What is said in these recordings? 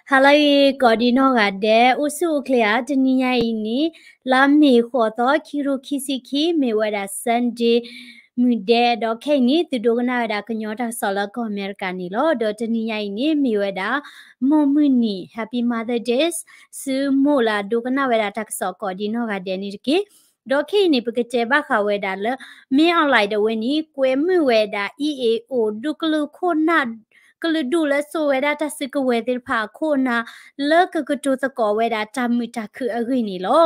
ဟါလၢအဂ့ၤ ကိးဒံနီၢ်ဂၤဒဲး အိၣ်ဆူၣ်အိၣ်ချ့ဧါ. တနံၤညါအံၤန့ၣ် လါမ့ၤဃိးသီ ခံကထိခံဆံခံ မ့ၢ်ဝဲဒၣ် Sunday မုၢ်ဒဲး ဒီးခဲအံၤန့ၣ် သုဒိကနၣ်ဝဲဒၣ်ကညီတၢ်ကစီၣ်လၢကီၢ်အမဲရကၤန့ၣ်လီၤ. ဒီးတနံၤညါအံၤန့ၣ် မ့ၢ်ဝဲဒၣ် မိၢ်မုၢ်နံၤ Happy Mother Days ဆူမိၢ်လၢအဒိကနၣ်ဝဲဒၣ်တၢ်ကစီၣ်ကိးဒံနီၢ်ဂၤဒဲးန့ၣ်တက့ၢ်. ဒီးခဲအံၤန့ၣ် ပကတဲဘၣ်ဃးဝဲဒၣ်လၢ မင်းအောင်လှိုင် ဒၣ်ဝဲန့ၣ် ကွဲးမုာ်ဝဲဒၣ် EAO ဒူၣ်ကလုာ်ခိၣ်နၢ် ကလုာ်ဒူၣ်လၢစိာ်ဝဲဒၣ်တၢ်စုကဝဲၤသ့ၣ်တဖၣ်အခိၣ်အနၢ် လၢကကတိၤသကိးဝဲဒၣ်တၢ်မုာ်တၢ်ခုၣ်အဂ့ၢ်န့ၣ်လီၤ.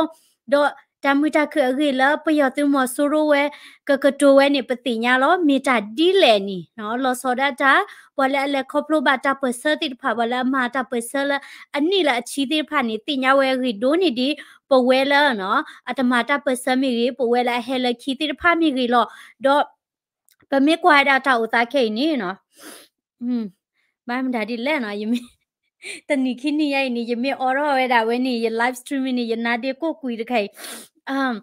ဒီးတၢ်မုာ်တၢ်ခုၣ်အဂ့ၢ်လၢပယီၤသုးမီၤစိရိၤဝဲ ကကတိၤဝဲန့ၣ် ပသ့ၣ်ညါလီၤ. မ့ၢ်တၢ်ဒ်လဲၣ်န့ၣ် လီၤဆီဒၣ်တၢ် ပှၤလၢအလဲၤခီဖျိဘၣ်တၢ်ပၢၢ်ဆၢသ့ၣ်တဖၣ် ပှၤလၢအမၤတၢ်ပၢၢ်ဆၢလၢအနံၣ်လၢအဆံသ့ၣ်တဖၣ်န့ၣ် သ့ၣ်ညါဝဲအဂ့ၢ်ဒိၣ်န့ၢ်ဒံး ပဝဲလၢ အတမၤတၢ်ပၢၢ်ဆၢမ့ၢ်ဂ့ၤ, ပဝဲလၢအဟဲလၢခံသ့ၣ်တဖၣ်မ့ၢ်ဂ့ၤလီၤ. ဒီးပမ့ၢ်ကွၢ်ဝဲဒၣ်တၢ်အိၣ်သးခဲအံၤန့ၣ် ဘၣ်မတၤဒ်လဲၣ်နီၤ, ယမ့ၢ် တနံၤခံနံၤညါအံၤန့ၣ် ယမ့ၢ်အိးထီၣ်ဝဲဒၣ်ဝဲန့ၣ် ယ live stream န့ၣ် ယနါဒ့ကိၢ်ကွံာ်တခါအံၤ,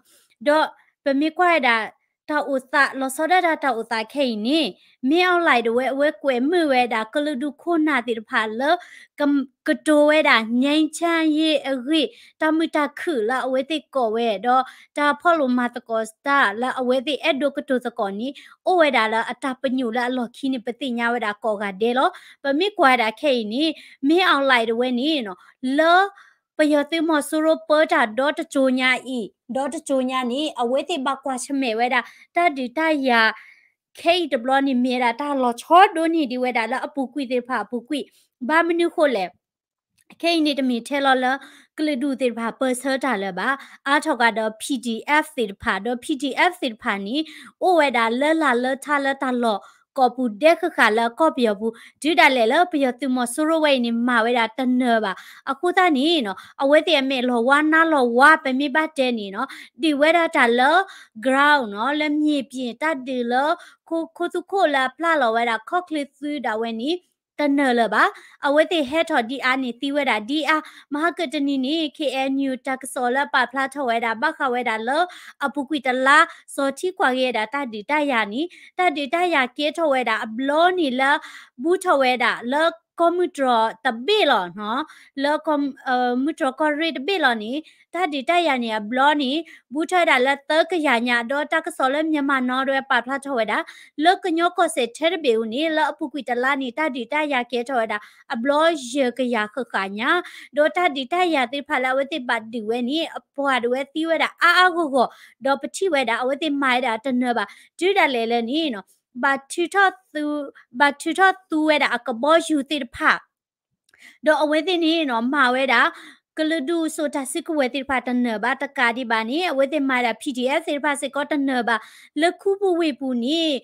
ဒီးပမ့ၢ်ကွၢ်ဝဲဒၣ် တၢ်အိၣ်သး လီၤဆီဒၣ်တၢ်တၢ်အိၣ်သးခဲအံၤန့ၣ် မင်းအောင်လှိုင် ဒၣ်ဝဲ အဝဲကွဲးမုာ်ဝဲဒၣ် ကလုာ်ဒူၣ်ခိၣ်နၢ်သ့ၣ်တဖၣ်လၢ က ကတိၤဝဲဒၣ် ငြိမ်းချမ်းရေး အဂ့ၢ် တၢ်မုာ်တၢ်ခုၣ်လၢအဝဲသ့ၣ်ကိးဝဲ ဒီးတၢ်ဖီၣ်လိာ်မၤသကိးတၢ်လၢအဝဲသ့ၣ်အဲၣ်ဒိးကတိၤသကိးန့ၣ် အိၣ်ဝဲဒၣ်လၢအတၢ်ပညိၣ်လၢအလီၢ်ခံန့ၣ် ပသ့ၣ်ညါဝဲဒၣ်ကိးဂၤဒဲးလီၤ. ပမ့ၢ်ကွၢ်ဝဲဒၣ်ခဲအံၤန့ၣ် မင်းအောင်လှိုင် ဒၣ်ဝဲန့ၣ် လၢ ပယီၤသုးမီၤစိရိၤပၢတၢ်ဒီတကၠိညါအံၤ ဒီတကၠိညါန့ၣ် အဝဲသ့ၣ်ဘၣ်ကွၢ်ဆၢၣ်မဲာ်ဝဲဒၣ် တၢ်ဒုးတၢ်ယၤ ခဲအံၤတဘျီန့ၣ် မ့ၢ်ဝဲဒၣ်တၢ်လီၤဆီဒိၣ်န့ၢ်ဒံးဝဲဒၣ်လၢအပူၤကွံာ်သ့ၣ်တဖၣ်အပူၤကွံာ်, ဘၣ်မနုၤဃိလဲၣ် ခဲအံၤန့ၣ် တမ့ၢ်ထဲလီၤလၢ ကလုာ်ဒူၣ်သ့ၣ်တဖၣ်ပၢၢ်ဆၢတၢ်လၢၤဘၣ်, အါထီၣ်ကဒီး PDF သ့ၣ်တဖၣ် ဒီး PDF သ့ၣ်တဖၣ်န့ၣ် အိၣ်ဝဲဒၣ်လၢလၢ်လၢထါလၢတၢ်လီၢ်ကိးပူၤဒဲဃၣ်ဃၣ်လၢကီၢ်ပယီၤပူၤ, တုၤဒၣ်လဲာ်လၢပယီၤသုးမီၤစိရိၤဝဲအံၤန့ၣ် မၤဝဲဒၣ်တနၢၤဘၣ်. အဃိသတးန့ၣ်နီၤ အဝဲသ့ၣ်အမဲာ်လီၤဝါနါလီၤဝါ ပမ့ၢ်ဘၣ်တဲန့ၣ်နီၤ ဒုးဝဲဒၣ်တၢ်လၢ ground နီၤ လၢမြေပြင် တၢ်ဒုးလၢ ခိခိသူခိၣ်လၢအပျၢ်လီၤဝဲဒၣ် ခီၣ်ချ့သုဒၣ်ဝဲန့ၣ် တနၢၤလၢၤဘၣ်. အဝဲသ့ၣ်ဟဲထီၣ်ဒ်အါန့ၣ် သံဝဲဒၣ်ဒ်အါ, မဟါကတနံၤန့ၣ် KNU တၢ်ကစီၣ်လၢပာ်ဖျါထီၣ်ဝဲဒၣ် ဘၣ်ဃးဝဲဒၣ်လၢ အပူၤကွံာ်တလါ စီၤထံကွၢ်က့ၤဝဲဒၣ်တၢ်ဒုးတၢ်ယၤန့ၣ် တၢ်ဒုးတၢ်ယၤကဲထီၣ်ဝဲဒၣ်အဘျီန့ၣ်လၢ ဘူးထီၣ်ဝဲဒၣ်လၢ ကီၢ်မုၢ်တြီၤတဘ့ၣ်လီၤနီၤ, လၢ မုၢ်တြီၤကီၢ်ရ့ၣ်တဘ့ၣ်လီၤန့ၣ် တၢ်ဒုးတၢ်ယၤန့ၣ်အဘျီန့ၣ် ဘူးထီၣ်ဝဲဒၣ်လၢသၢကယၤညါ ဒီးတၢ်ကစီၣ်လၢ Myanmar Now ဒၣ်ဝဲပာ်ဖျါထီၣ်ဝဲဒၣ် လၢကညီကီၢ်စဲၣ်ထဲတဘ့ၣ်အံၤန့ၣ် လၢအပူၤကွံာ်တလါန့ၣ် တၢ်ဒုးတၢ်ယၤကဲထီၣ်ဝဲဒၣ် အဘျီယဲၢ်ကယၤဃၣ်ဃၣ်ညါ, ဒီးတၢ်ဒုးတၢ်ယၤသ့ၣ်တဖၣ်လၢအဝဲသ့ၣ်ဘၣ်ဒုးဝဲန့ၣ် အပှၤဒၣ်ဝဲသံဝဲဒၣ်အါအါဂီၢ်ဂီၢ်, ဒီးပထံၣ်ဝဲဒၣ် အဝဲသ့ၣ်မၤဝဲဒၣ်တနၢၤဘၣ်, တုၤဒၣ်လဲာ်လၢန့ၣ် ဘၣ်ထုးထီၣ်သူ ဘၣ်ထုးထီၣ်သူဝဲဒၣ်အကဘီယူၤသ့ၣ်တဖၣ် ဒီးအဝဲသ့ၣ်န့ၣ်နီၤ မၤဝဲဒၣ် ကလုာ်ဒူၣ်စိာ်တၢ်စုကဝဲၤသ့ၣ်တဖၣ်တနၢၤဘၣ်, တကးဒံးဘၣ်န့ၣ် အဝဲသ့ၣ်မၤဝဲဒၣ် PDF သ့ၣ်တဖၣ်စ့ၢ်ကီးတနၢၤဘၣ်, လၢခူပူၤဝ့ၢ်ပူၤန့ၣ်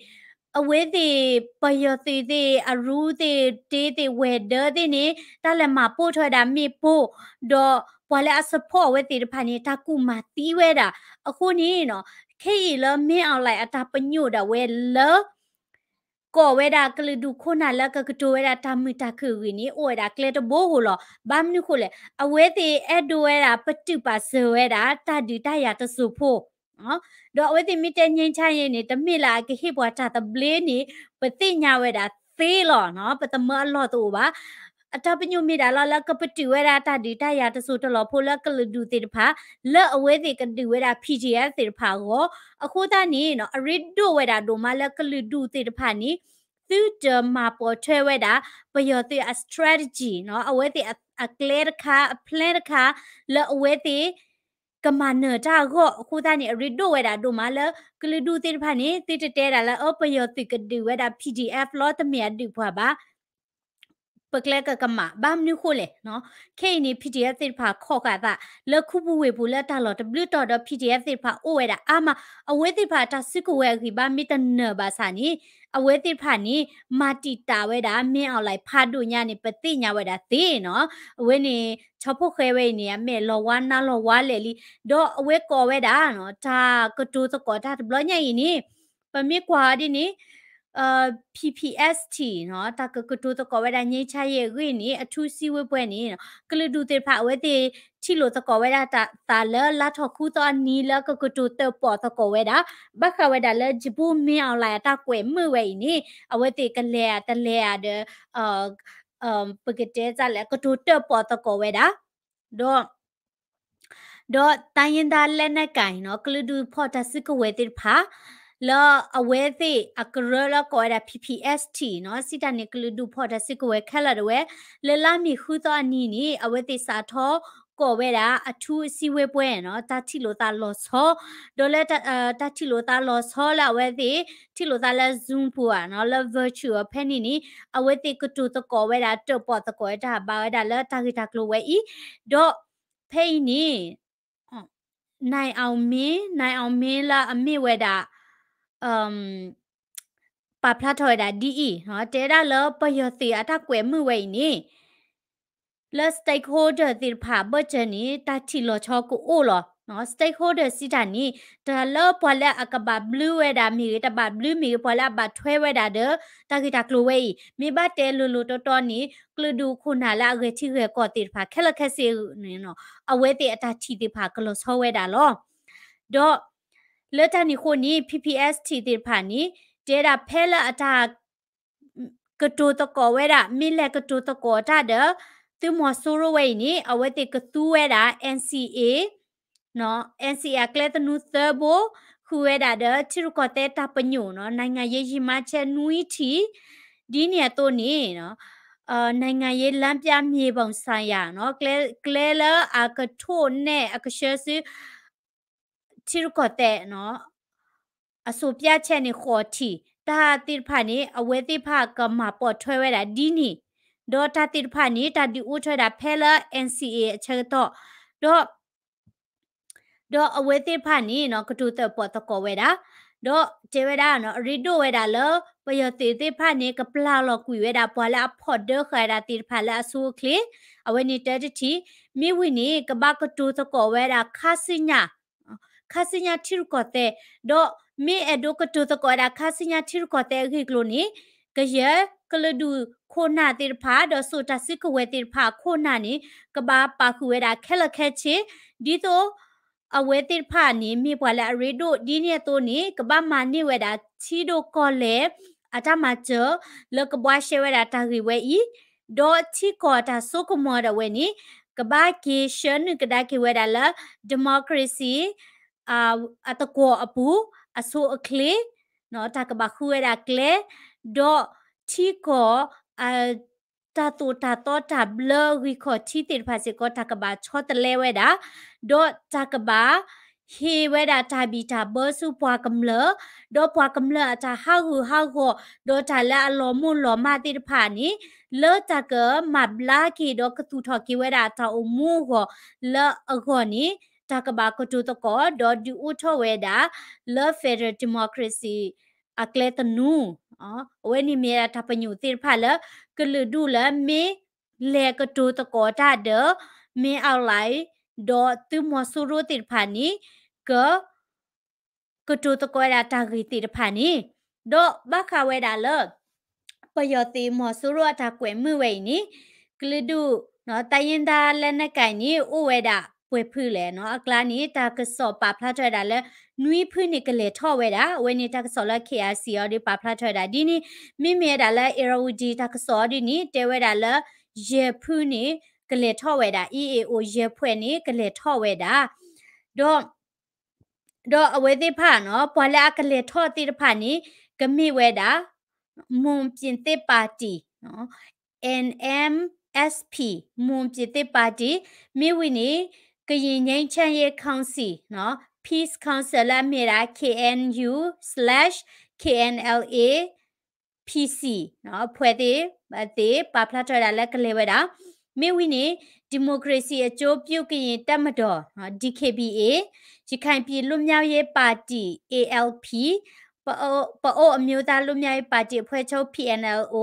အဝဲသ့ၣ် ပယီၤသုးသ့ၣ် အရူသ့ၣ် တ့သ့ၣ် ဝဲၤဒၢသ့ၣ်န့ၣ် တၢ်လဲၤမၤပိၢ်ထီၣ်ဝဲဒၣ်မ့ၣ်ပိၢ်, ဒီးပှၤလၢအ support အဝဲသ့ၣ်တဖၣ်န့ၣ် တၢ်ကူၣ်မၤသံဝဲဒၣ်. အဃိန့ၣ်နီၤ ခဲအံၤလၢ မင်းအောင်လှိုင် အတၢ်ပညိၣ်ဒၣ်ဝဲလၢ ကိးဝဲဒၣ်ကလုာ်ဒူၣ်ခိၣ်နၢ်လၢကကတိၤဝဲဒၣ်တၢ်မုာ်တၢ်ခုၣ်အဂ့ၢ်န့ၣ် အိၣ်ဝဲဒၣ်ကျဲတဘိဧိၤလီၤ. ဘၣ်မနုၤဃိလဲၣ် အဝဲသ့ၣ်အဲၣ်ဒိးဝဲဒၣ်ပတုာ်ပာ်စၢၤဝဲဒၣ် တၢ်ဒုးတၢ်ယၤတစိၤဖိ ဒီးအဝဲသ့ၣ်မ့ၢ်တဲ ငြိမ်းချမ်းရေး န့ၣ် တမ့ၢ်လၢအကဟ့ၣ်ပှၤတၢ်သဘျ့န့ၣ် ပသ့ၣ်ညါဝဲဒၣ်သ့လီၤ. ပတမၢအလီၢ်တအိၣ်ဘၣ်. အတၢ်ပညိၣ်မ့ၢ်ဒၣ်လီၤလၢကပတုာ်ဝဲဒၣ်တၢ်ဒုးတၢ်ယၤတစိၤတလီၢ်ဖိလၢကလုာ်ဒူၣ်သ့ၣ်တဖၣ် လၢအဝဲသ့ၣ်ကဒုးဝဲဒၣ် PDF သ့ၣ်တဖၣ်အဂီၢ်. အဃိသတးန့ၣ်နီၤ အရ့ဒိၣ်ဝဲဒၣ်ဒိၣ်မးလၢကလုာ်ဒူၣ်သ့ၣ်တဖၣ်န့ၣ် သုတမၤပိာ်ထွဲဝဲဒၣ် ပယီၤသုးအ strategy နီၤ အဝဲသ့ၣ်အ အကျဲတခါ အ plan တခါ လၢအဝဲသ့ၣ် ကမၤနၢၤတၢ်အဂီၢ်. အဃိသတးန့ၣ် အရ့ဒိၣ်ဝဲဒၣ်ဒိၣ်မးလၢ ကလုာ်ဒူၣ်သ့ၣ်တဖၣ်န့ၣ် သုတတဲဒၣ်လၢ အၢ ပယီၤသုးကဒုးဝဲဒၣ် PDF လီၤ တမ့ၢ်အဒုးပှၤဘၣ်. ပကျဲကကမၣ် ဘၣ်မနုၤဃိလဲၣ်. ခဲအံၤန့ၣ် PDF သ့ၣ်တဖၣ်ခီၣ်ဃာ်သး လၢခူပူၤဝ့ၢ်ပူၤလၢတၢ်လီၢ်တဘျုးတီၢ်ဒီး PDF သ့ၣ်တဖၣ်အိၣ်ဝဲဒၣ်အါမး အဝဲသ့ၣ်တဖၣ်အတၢ်စုကဝဲၤအဂံၢ်ဘါမ့ၢ်တနၢၤဘၣ်ဆၣ်န့ၣ် အဝဲသ့ၣ်တဖၣ်န့ၣ် မၤတံာ်တာ်ဝဲဒၣ် မင်းအောင်လှိုင် ဖးဒိၣ်ညါန့ၣ် ပသ့ၣ်ညါဝဲဒၣ်သ့နီၤ. အဝဲန့ၣ် ဆီဖိၣ်ဃဲဝဲအံၤန့ၣ် အမဲာ်လီၤဝါနါလီၤဝါလဲာ်လံ. ဒီးအဝဲကိးဝဲဒၣ် တၢ်ကတိၤသကိးတၢ်တဘျီညါအံၤန့ၣ် ပမ့ၢ်ကွၢ်အီၤဒ်န့ၣ် PPST နီၤ တၢ်ကကတိၤသကိးဝဲဒၣ် ငြိမ်းချမ်းရေး အဂ့ၢ်န့ၣ် အထူးစည်းဝေးပွဲန့ၣ် ကလုာ်ဒူၣ်သ့ၣ်တဖၣ် အဝဲသ့ၣ်ထံၣ်လိာ်သကိးဝဲဒၣ်တၢ်သးလၢ လါထီၣ်ဃုသီအနံၤလၢကကတိၤတၢၣ်ပီၣ်သကိးဝဲဒၣ် ဘၣ်ဃးဝဲဒၣ်လၢ ယပူမင်းအောင်လှိုင် အတၢ်ကွဲးမုာ်ဝဲအံၤန့ၣ် အဝဲသ့ၣ်ကလဲၤဧါတလဲၤဧါဒီး ပကတဲတၢ်လဲၣ် ကတိၤတၢၣ်ပီၣ်သကိးဝဲဒၣ်, ဒီး ဒီးတိုင်းရင်းသားလက်နက်ကိုင်နီၤ ကလုာ်ဒူၣ်ဖီၣ်တၢ်စုကဝဲၤသ့ၣ်တဖၣ် လၢအဝဲသ့ၣ်အကရၢလၢကိးဝဲဒၣ် P P S T နီၤ စံးတၢ်န့ၣ် ကလုာ်ဒူၣ်ဖီၣ်တၢ်စုကဝဲၤခဲလၢာ်ဒၣ်ဝဲ လၢလါမ့ၤဃုသီအနံၤန့ၣ် အဝဲသ့ၣ်စးထီၣ်ကိးဝဲဒၣ်အထူးအစည်းအဝေးပွဲနီၤ တၢ်ထံၣ်လိာ်သးလီၤဆီ, ဒီးလၢတၢ်ထံၣ်လိာ်သးလီၤဆီလၢအဝဲသ့ၣ် ထံၣ်လိာ်သးလၢ Zoom ပူၤဧါနီၤ လၢ virtual ဖဲန့ၣ်န့ၣ် အဝဲသ့ၣ်ကတိၤသကိးဝဲဒၣ် တၢၣ်ပီၣ်သကိးဝဲတၢ်ဘၣ်ဝဲဒၣ်လၢတၢ်ဂ့ၢ်တၢ်ကျိၤဝဲအံၤ, ဒီးဖဲအံၤန့ၣ် နိုင်အောင်မင်း နိုင်အောင်မင်း လၢအမ့ၢ်ဝဲဒၣ် ပာ်ဖျါထီၣ်ဝဲဒၣ်ဒ်အံၤ, တဲဒၣ်လၢပယီၤသုးအတၢ်ကွဲးမုာ်ဝဲအံၤန့ၣ် လၢ stakeholder သ့ၣ်တဖၣ်အဘၢၣ်စၢၤန့ၣ် တၢ်ထံၣ်လီၤဆီကအိၣ်လီၤ. stakeholder စံးတၢ်န့ၣ် တၢ်လၢပှၤလၢအကဘၣ်ဘျုးဝဲဒၣ်မ့ၢ်ဂ့ၤ တဘၣ်ဘျုးမ့ၢ်ဂ့ၤ ပှၤလၢအဘၣ်ထွဲဝဲဒၣ်ဒီး တၢ်ဂ့ၢ်တၢ်ကျိၤဝဲအံၤ မ့ၢ်ဘၣ်တဲလိၤလိၤတီတီန့ၣ် ကလုာ်ဒူၣ်ခိၣ်နၢ်လၢအဂဲၤထံဂဲၤကီၢ်သ့ၣ်တဖၣ် ခဲလၢာ်ခဲဆ့န့ၣ် အဝဲသ့ၣ်အတၢ်ထံၣ်သ့ၣ်တဖၣ်ကလီၤဆီဝဲဒၣ်လီၤ. ဒီး လၢတၢ်န့ၣ်အဃိန့ၣ် P P S T သ့ၣ်တဖၣ်န့ၣ် တဲဒၣ်ဖဲလၢအတၢ် ကတိၤသကိးဝဲဒၣ် မ့ၢ်လဲၤကတိၤသကိးတၢ်ဒီး သုးမီၤစိရိၤဝဲအံၤန့ၣ် အဝဲသ့ၣ်ကသူဝဲဒၣ် N C A, N C A အကျဲသနူသၢဘိ ဃုာ်ဝဲဒၣ်ဒီး ထံရူၢ်ကီၢ်သဲးတၢ်ပညိၣ်နီၤ နိုင်ငံရေးရည်မှန်းချက်နွံထံၣ် ဒ်န့ၣ်အသိးန့ၣ် နိုင်ငံရေးလမ်းပြမြေပုံဆိုင်ရာနီၤ ကျဲလၢအကထိၣ်နဲၣ်အကဆှၢဆူ ထံရူၢ်ကီၢ်သဲးနီၤ အစိၣ်ပြချက်န့ၣ် ဃိးထံၣ် တၢ်သ့ၣ်တဖၣ်န့ၣ် အဝဲသ့ၣ်တဖၣ်ကမၤပိာ်ထွဲဝဲဒၣ်ဒ်န့ၣ် ဒီးတၢ်သ့ၣ်တဖၣ်န့ၣ် တၢ်ဒုးအိၣ်ထီၣ်ဝဲဒၣ်ဖဲလၢ N C A အဆၢကတီၢ် ဒီး ဒီးအဝဲသ့ၣ်တဖၣ်န့ၣ်နီၤ ကတိၤတၢၣ်ပီၣ်သကိးဝဲဒၣ်, ဒီးတဲဝဲဒၣ်နီၤ အရ့ဒိၣ်ဝဲဒၣ်လၢ ပယီၤသုးသ့ၣ်တဖၣ်န့ၣ် ကပျၢ်လီၤကွံာ်ဝဲဒၣ်ပှၤလၢအဖီၣ်ဒၢဃာ်ဝဲဒၣ်သ့ၣ်တဖၣ်လၢအဆိအချ့, အဝဲန့ၣ်တၢတထံၣ်, မ့ၢ်ဝံၤန့ၣ် ကဘၣ်ကတိၤသကိးဝဲဒၣ်ခါဆူညါ ခါဆူညါထံရူၢ်ကီၢ်သဲး, ဒီးမ့ၢ်အဲၣ်ဒိးကတိၤသကိးဝဲဒၣ်ခါဆူညါထံရူၢ်ကီၢ်သဲးအဂ့ၢ်အကျိၤန့ၣ်, ကယဲၢ်ကလုာ်ဒူၣ်ခိၣ်နၢ်သ့ၣ်တဖၣ် ဒီးစိာ်တၢ်စုကဝဲၤသ့ၣ်တဖၣ်အခိၣ်နၢ်န့ၣ် ကဘၣ်ပာ်ဃုာ်ဝဲဒၣ်ခဲလၢာ်ခဲဆ့, ဒ်သိး အဝဲသ့ၣ်တဖၣ်န့ၣ် မ့ၢ်ပှၤလၢအရ့ဒိၣ်ဒ်န့ၣ်အသိးန့ၣ် ကဘၣ်မၤန့ၢ်ဝဲဒၣ်ထံဒိၣ်ကီၢ်လဲၢ် အတၢ်မၤစၢၤ လၢကဘှါရှဲဝဲဒၣ်တၢ်ဂ့ၢ်ဝဲအံၤ, ဒီးထံကီၢ်အတၢ်စိကမီၤဒၣ်ဝဲန့ၣ် ကဘၣ်က့ၤဆှၢနုာ်ကဒါက့ၤဝဲဒၣ်လၢ democracy အသကွီၤအပူၤ အဆိအချ့, တၢ်ကဘၣ်ဃုဝဲဒၣ်ကျဲ, ဒီးထံကီၢ် တၢ်သိၣ်တၢ်သီတၢ်ဘျၢဂံၢ်ခီၣ်ထံးသ့ၣ်တဖၣ်စ့ၢ်ကီး တၢ်ကဘၣ်ဆီတလဲဝဲဒၣ်, ဒီးတၢ်ကဘၣ်ဟ့ၣ်ဝဲဒၣ်တၢ်ဘံၣ်တၢ်ဘၢဆူပှၤကမျၢၢ်, ဒီးပှၤကမျၢၢ်အတၢ်ဟးဂူာ်ဟးဂီၤ, ဒီးတၢ်လၢအလီၤမိၢ်လီၤမၢ်သ့ၣ်တဖၣ်န့ၣ်, လၢတၢ်ကမၤဘျါက့ၤဒီးကသူၣ်ထီၣ်က့ၤဝဲဒၣ်အတၢ်အိၣ်မူအဂီၢ်လၢအဂီၢ်န့ၣ်, တၢ်ကဘၣ်ကတိၤသကိး ဒီးဒုးအိၣ်ထီၣ်ဝဲဒၣ် လၢ federal democracy အကျဲသနူ, အဝဲန့ၣ်မ့ၢ်ဒၣ်တၢ်ပညိၣ်သ့ၣ်တဖၣ်လၢ ကလုာ်ဒူၣ်လၢမ့ၢ်လဲၤကတိၤသကိးတၢ်ဒီး မင်းအောင်လှိုင် ဒီးသုးမီၤစိရိၤသ့ၣ်တဖၣ်န့ၣ် က ကတိၤသကိးဝဲဒၣ်တၢ်ဂ့ၢ်သ့ၣ်တဖၣ်န့ၣ်, ဒီးဘၣ်ဃးဝဲဒၣ်လၢ ပယီၤသုးမီၤစိရိၤအတၢ်ကွဲးမုာ်ဝဲအံၤန့ၣ်, ကလုာ်ဒူၣ် တိုင်းရင်းသားလက်နက်ကိုင်န့ၣ် အိၣ်ဝဲဒၣ်ပှဲၤဖုလဲၣ်နီၤ, အကျါန့ၣ် တၢ်ကစီၣ်ပာ်ဖျါထီၣ်ဝဲဒၣ်လၢ နွံဖုန့ၣ်ကလဲၤထီၣ်ဝဲဒၣ်, အဝဲန့ၣ်တၢ်ကစီၣ်လၢ K I C အီၤဒုးပာ်ဖျါထီၣ်ဝဲဒၣ်ဒ်န့ၣ်, မ့မ့ၢ်ဝဲဒၣ်လၢ Irrawaddy တၢ်ကစီၣ်အီၤဒုးန့ၣ် တဲဝဲဒၣ်လၢ ယဲၢ်ဖုန့ၣ် ကလဲၤထီၣ်ဝဲဒၣ်, E A O ယဲၢ်ဖုန့ၣ်ကလဲၤထီၣ်ဝဲဒၣ်, ဒီး ဒီးအဝဲသ့ၣ်တဖၣ်နီၤ, ပှၤလၢအကလဲၤထီၣ်သ့ၣ်တဖၣ်န့ၣ် ကမ့ၢ်ဝဲဒၣ် မွန်ပြည်သစ်ပါတီ နီၤ, M N S P, မွန်ပြည်သစ်ပါတီ, မ့ၢ်ဝံၤန့ၣ် ကရင်ငြိမ်းချမ်းရေးကောင်စီ နီၤ, Peace Council လၢအမ့ၢ်ဒၣ် K N U slash K N L A P C နီၤ, အဖွဲ့သ့ၣ် သ့ၣ်ပာ်ဖျါထီၣ်ဝဲဒၣ်လၢကလဲၤဝဲဒၣ်, မ့ၢ်ဝံၤန့ၣ် ဒီမိုကရေစီအကျိုးပြုကရင်တပ်မတော် နီၤ, D K B A, ရခိုင်ပြည်လွတ်မြောက်ရေးပါတီ A L P, ပအိုဝ်းအမျိုးသားလွတ်မြောက်ရေးပါတီအဖွဲ့ချုပ် P N L O,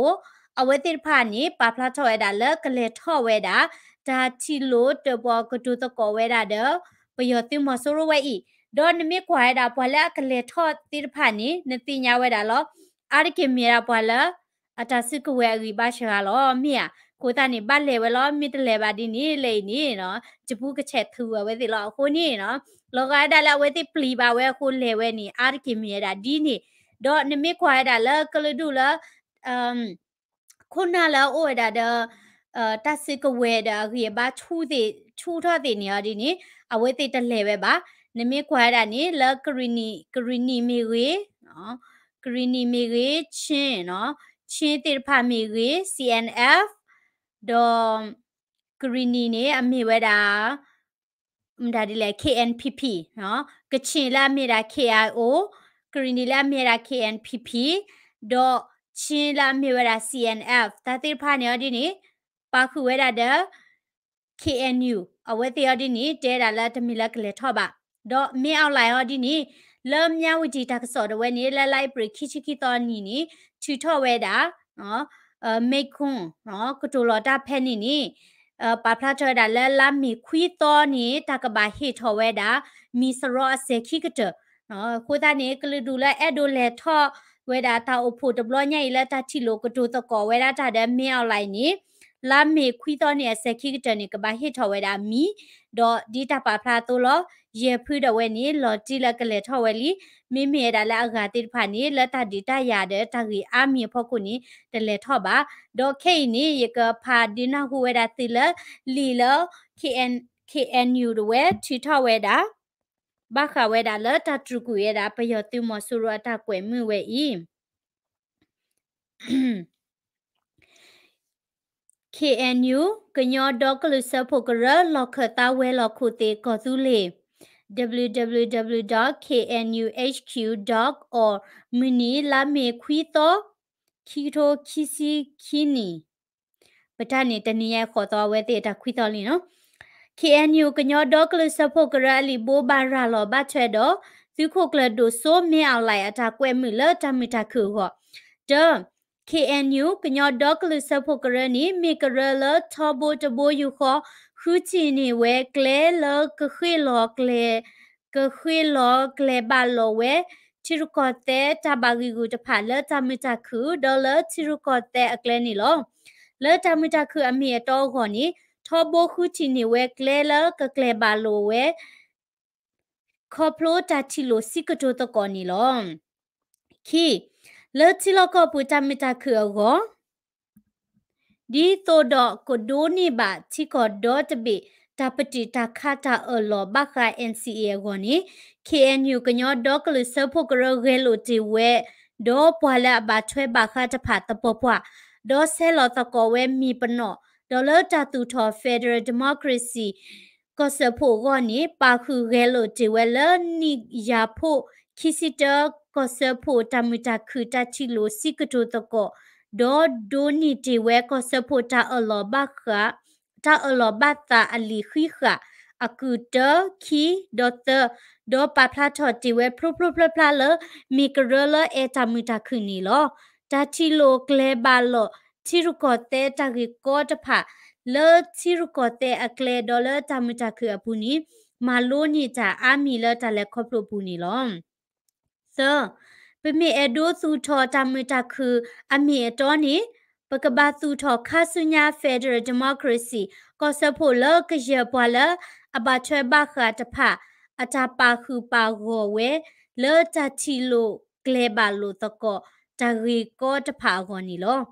အဝဲသ့ၣ်တဖၣ်န့ၣ် ပာ်ဖျါထီၣ်ဝဲဒၣ်လၢကလဲၤထီၣ်ဝဲဒၣ် တၢ်ထံၣ်လိာ်တၢၣ်ပီၣ်ကတိၤသကိးဝဲဒၣ်ဒီး ပယီၤသုးမီၤစိရိၤဝဲအံၤ, ဒီးနမ့ၢ်ကွၢ်ဝဲဒၣ်ပှၤလၢအကလဲၤထီၣ်သ့ၣ်တဖၣ်န့ၣ် နသ့ၣ်ညါဝဲဒၣ်လီၤ. အါတက့ၢ်မ့ၢ်ဒၣ်ပှၤလၢ အတၢ်စုကဝဲၤအဂံၢ်ဘါစှၤဂၤလီၤ မ့ၢ်ဧါ. အဃိသတးန့ၣ် ဘၣ်လဲၤဝဲလီၤ, မ့ၢ်တလဲၤဘၣ်ဒ်န့ၣ် လဲၤအံၤန့ၣ် ယပူကဆဲးထုးဝဲသ့ၣ်လီၤ. အဃိန့ၣ် လီၤဂာ်ဝဲဒၣ်လၢအဝဲသ့ၣ်ပျံၤဘၣ်ဝဲအဃိလဲၤဝဲန့ၣ် အါတက့ၢ်မ့ၢ်ဝဲဒၣ်ဒ်န့ၣ်, ဒီးနမ့ၢ်ကွၢ်ဝဲဒၣ်လၢကလုာ်ဒူၣ်လၢ ခိၣ်နၢ်လၢအအိၣ်ဝဲဒၣ်ဒီး တၢ်စုကဝဲၤဒီးအဂံၢ်အဘါဆူၣ်ထီၣ်သ့ၣ်န့ၣ်အီၤဒ်န့ၣ် အဝဲသ့ၣ်တလဲၤဝဲဘၣ်. နမ့ၢ်ကွၢ်ဝဲဒၣ်န့ၣ် လၢကရံၣ်နံၣ် ကရံၣ်နံၣ်မ့ၢ်ဂ့ၤ, ကရံၣ်နံၣ်မ့ၢ်ဂ့ၤ Chin, Chin သ့ၣ်တဖၣ်မ့ၢ်ဂ့ၤ C N F ဒီး ကရံၣ်နံၣ်န့ၣ် အမ့ၢ်ဝဲဒၣ် မတၤဒ်လဲၣ် K N P P, ကချ့ၣ်လၢအမ့ၢ်ဒၣ် K I O, ကရံၣ်နံၣ်လၢအမ့ၢ်ဝဲဒၣ် K N P P, ဒီး Chin လၢအမ့ၢ်ဝဲဒၣ် C N F တၢ်သ့ၣ်တဖၣ်န့ၣ်အီၤဒ်န့ၣ် ပာ်ဃုာ်ဝဲဒၣ်ဒီး K N U အဝဲသ့ၣ်အီၤဒ်န့ၣ် တဲဒၣ်လၢတမ့ၢ်လၢကလဲၤထီၣ်ဘၣ်. ဒီးမ့ၢ်အီၣ်လဲၣ်အီၤဒ်န့ၣ် လၢမၠၣ်ဝတံၣ်တၢ်ကစီၣ်ဒၣ်ဝဲန့ၣ် လၢလါအ့ဖြ့ၣ်ခံဆံခံသီအနံၤန့ၣ် ထုးထီၣ်ဝဲဒၣ် မ့ၢ်ကွၢ် ကတိၤလီၤတၢ်ဖဲန့ၣ်န့ၣ် ပာ်ဖျါထီၣ်ဝဲဒၣ်လၢလါမ့ၤခွံသီန့ၣ် တၢ်ကဘၣ်ဟ့ၣ်ထီၣ်ဝဲဒၣ် မံၤစရီအစဲၤခံကတၢၢ်. အဃိသတးန့ၣ် ကလုာ်ဒူၣ်လၢအဲၣ်ဒိးလဲၤထီၣ်ဝဲဒၣ်တၢ်ထံၣ်လိာ်ကတိၤသကိးဝဲဒၣ်တၢ်ဒီးမ့ၢ်အီၣ်လဲၣ်န့ၣ် လါမ့ၤခွံသီန့ၣ် အစဲၤခံကတၢၢ်န့ၣ် ကဘၣ်ဟ့ၣ်ထီၣ်ဝဲဒၣ်မံၤ, ဒီးဒ်တၢ်ပာ်ဖျါအသိးလီၤ. ယဲၢ်ဖုဒၣ်ဝဲန့ၣ် လီၤတံၢ်လၢကလဲၤထီၣ်ဝဲလံ. မ့မ့ၢ်ဝဲဒၣ်လၢအဂၤသ့ၣ်တဖၣ်န့ၣ် လၢတၢ်ဒုးတၢ်ယၤဒီးတၢ်ဂ့ၢ်အါမံၤအဖီခိၣ်န့ၣ် တလဲၤထီၣ်ဘၣ်. ဒီးခဲအံၤန့ၣ် ယကဖးဒုးနၢ်ဟူဝဲဒၣ်သုလၢ လံာ်လၢ K N K N U ဒၣ်ဝဲထုးထီၣ်ဝဲဒၣ် ဘၣ်ဃးဝဲဒၣ်လၢတၢ်တြူာ်ကွံာ်ဝဲဒၣ် ပယီၤသုးမီၤစိရိၤအတၢ်ကွဲးမုာ်ဝဲအံၤ K N U ကညီဒီကလုာ်စၢဖှိၣ်ကရၢ လီၢ်ခၢၣ်သးဝဲၤလီၢ်ခိၣ်သ့ၣ်ကီၢ်သူလ့ၤ W W W dot K N U H Q dot org မုၢ်နံၤ လါမ့ၤခွံသီ ခံကထိခံဆံခံနံၣ် ပတၢ်န့ၣ် တနံၤညါဃိးသီ အဝဲသ့ၣ်အတၢ်ခွံသီလံနီၤ. K N U ကညီဒီကလုာ်စၢဖှိၣ်ကရၢအလံာ်ဘိးဘၣ်ရၤလီၤဘၣ်ထွဲဒီး သုးခိၣ်ကျၢၢ်ဒိၣ်စိမ့ၢ်အီၣ်လဲၣ်အတၢ်ကွဲးမုာ်လၢတၢ်မုာ်တၢ်ခုၣ်အဂီၢ်, တၢ K N U ကညီဒီကလုာ်စၢဖှိၣ်ကရၢန့ၣ် မ့ၢ်ကရၢလၢထီဘိတဘိယူၢ်ဃီ ဃုထံၣ်န့ၢ်ဝဲကျဲလၢကဃ့ၢ်လီၤကျဲ ကဃ့ၢ်လီၤကျဲဘၣ်လိာ်ဝဲ ထံရူၢ်ကီၢ်သဲးတၢ်ဘၣ်ဂံာ်ဂူာ်တဖၣ်လၢတၢ်မုာ်တၢ်ခုၣ် ဒီးလၢထံရူၢ်ကီၢ်သဲးအကျဲန့ၣ်လီၤ. လၢတၢ်မုာ်တၢ်ခုၣ်အမ့ၢ်အတီအဂီၢ်န့ၣ် ထီဘိဃုထံၣ်န့ၢ်ဝဲကျဲလၢကကျဲဘၣ်လိာ်ဝဲ ခီဖျိတၢ်ထံၣ်လိာ်စံးကတိၤသကိးန့ၣ်လီၤ. ခံ, လၢထံလီၢ်ကီၢ်ပူၤတၢ်မုာ်တၢ်ခုၣ်အဂီၢ် ဒ်သိးဒီးကဒိးန့ၢ်ဘၣ်ထံကီၢ်ဒီတဘ့ၣ် တၢ်ပတုာ်တၢ်ခးတၢ်အၢၣ်လီၤဘၣ်ဃး N C A အဂီၢ်န့ၣ် K N U ကညီဒီကလုာ်စၢဖှိၣ်ကရၢဂဲၤလိာ်တ့ၢ်ဝဲ ဒီးပှၤလၢအဘၣ်ထွဲဘၣ်ဃးတဖၣ်သပှၢ်ပှၢ်, ဒီးဆဲးလီၤသကိးဝဲမ့ၢ်ပနီၣ်, ဒီးလၢတၢ်သူၣ်ထီၣ် Federal Democracy ကီၢ်စၢဖှိၣ်အဂီၢ်န့ၣ် ပာ်ဃုာ်ဂဲၤလိာ်တ့ၢ်ဝဲလၢနံၣ်ယၤဖှိၣ်ခံဆံတၢ ကီၢ်စၢဖှိၣ်တၢ်မုာ်တၢ်ခုၣ်တၢ်ထံၣ်လိာ်စံးကတိၤသကိး, ဒီးဒိးန့ၢ်တ့ၢ်ဝဲကီၢ်စၢဖှိၣ်တၢ်အၢၣ်လီၤဘၣ်ဃး တၢ်အၢၣ်လီၤဘၣ်သးအလံာ်ဃံးဃာ် အကုၢ်တၢ ခံ ဒီးသၢ, ဒီးပာ်ဖျါထီၣ်တ့ၢ်ဝဲဖျိဖျိဖျါဖျါလၢ မ့ၢ်ကရၢလၢအဲၣ်တၢ်မုာ်တၢ်ခုၣ်န့ၣ်လီၤ. တၢ်ထံၣ်လိာ်ကျဲဘၣ်လိာ် ထံရူၢ်ကီၢ်သဲးတၢ်ဂ့ၢ်ကီတဖၣ် လၢထံရူၢ်ကီၢ်သဲးအကျဲဒီးလၢတၢ်မုာ်တၢ်ခုၣ်အပူၤန့ၣ် မၤလိန့ၢ်တၢ်အါမံၤလၢတၢ်လဲၤခီဖျိအပူၤန့ၣ်လီၤ. သၢ, ပမ့ၢ်အဲၣ်ဒိးသူၣ်ထီၣ်တၢ်မုာ်တၢ်ခုၣ်အမ့ၢ်အတီန့ၣ် ပကဘၣ်သူၣ်ထီၣ်ခါဆူညါ Federal Democracy ကီၢ်စၢဖှိၣ်လၢကယဲၢ်ပှၤလၢအဘၣ်ထွဲဘၣ်ဃးတဖၣ် အတၢ်ပာ်ဃုာ်ပာ်ဂီၢ်ဝဲ လၢတၢ်ထံၣ်လိာ်ကျဲဘၣ်လိာ်သကိး တၢ်ဂ့ၢ်ကီတဖၣ်အဂီၢ်န့ၣ်လီၤ.